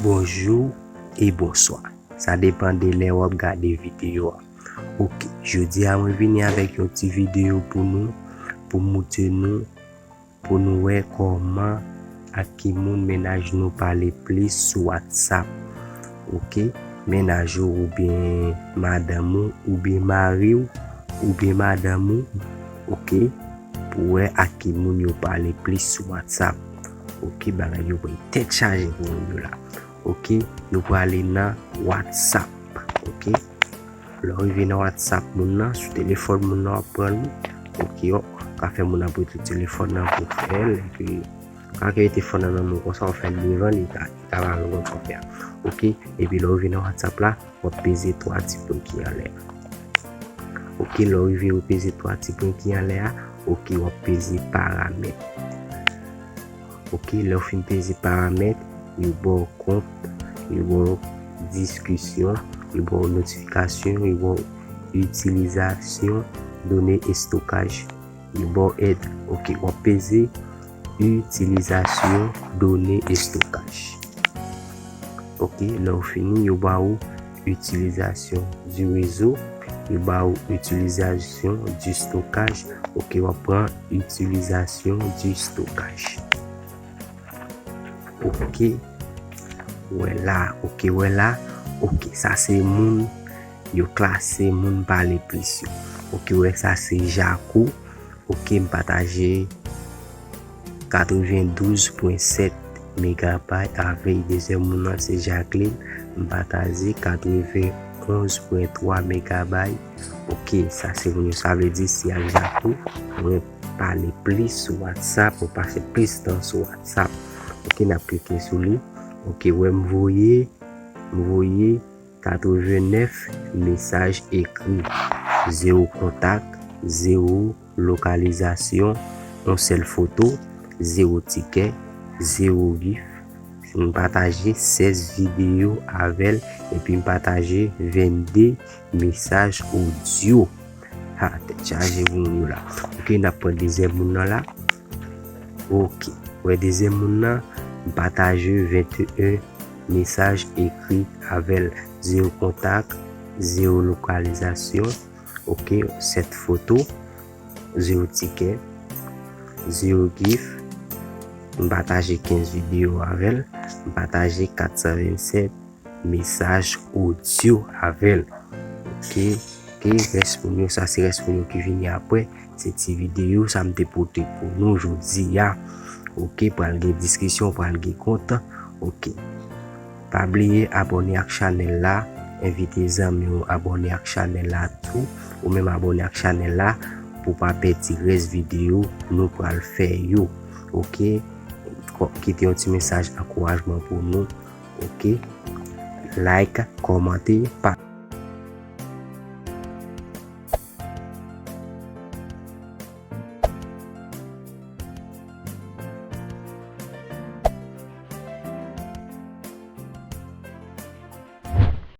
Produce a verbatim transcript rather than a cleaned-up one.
Bonjou e bonswa. Sa depann de lè w ap gade videyo a. Ok, jodi a mwen vini avèk yon ti videyo pou nou, pou moutre nou, pou nou wè kòman ak ki moun mennaj nou pale plis sou WhatsApp. Ok, mennaj ou oubyen madanm ou, oubyen mari w, oubyen madanm ou, ok, pou wè ak ki moun yo pale plis sou WhatsApp. Ok, bagay yo pral tèt chaje pou moun yo la. Ok, nou prale nan WhatsApp. Ok, lè w rive nan WhatsApp moun nan, sou telefòn moun nan w ap pran li. Ok, w ka fè moun nan prete telefòn nan pou fè l, epi w ka kite telefòn nan nan men w konsa, w fè l devan li, li ka, li ka ba w konprann fè a. Ok, epi lè w rive nan WhatsApp la, w ap peze twa ti pwen ki anlè a. Ok, lè w rive ou peze twa ti pwen ki anlè a, ok, w ap peze paramèt. Ok, lè w fin peze paramèt, yo ba w kont, yo ba w diskisyon, yo ba w notifikasyon, yo ba w itilizasyon done estokaj, yo ba w èd. Ok, w ap peze itilizasyon done estokaj. Ok, lè w fini, yo ba w itilizasyon di rezo, yo ba w itilizasyon di stokaj. Ok, w ap pran itilizasyon di stokaj. Ok, wè la, ok, wè la. Ok, sa se moun yo klase moun pale plis yo. Ok, wè sa se Jaco. Ok, m pataje katrevendouz pwen sèt megabay avèk. Dezyèm moun nan se Jacqueline, m pataje katrevenonz pwen twa megabay. Ok, sa se moun yo, sa vle di si ak Jaco, mwen pale plis sou WhatsApp, mwen pase plis tan sou WhatsApp. Ok, n ap klike sou li. Ok, wè m voye, m voye katrevennèf mesaj ekri, zewo kontak, zewo lokalizasyon, yon sèl foto, zewo tikè, zewo gif. M pataje sèz videyo avè l, epi m pataje vennde mesaj odyo. Ha, tèt chaje pou moun yo la. Ok, n ap pran dezyèm moun nan la. Ok, wè dezyèm moun nan, m pataje venteyen mesaj ekri avè l, zewo kontak, zewo lokalizasyon, ok, sèt foto, zewo tikè, zewo gif, m pataje kenz videyo avè l, m pataje katsanvennsèt mesaj odyo avè l. Ok, ok, rès moun yo, sa se rès moun yo ki vini apre. Se ti videyo sa m te pote pou nou jodi a. Ok, pral gen diskisyon, pral gen kont. Ok. Pa bliye abòne ak chanèl la, envite zanmi w abòne ak chanèl la tou, ou menm abòne ak chanèl la pou pa pèdi rès videyo nou pral fè yo. Ok, kite yon ti mesaj ankourajman pou nou. Ok, like, kòmante, pa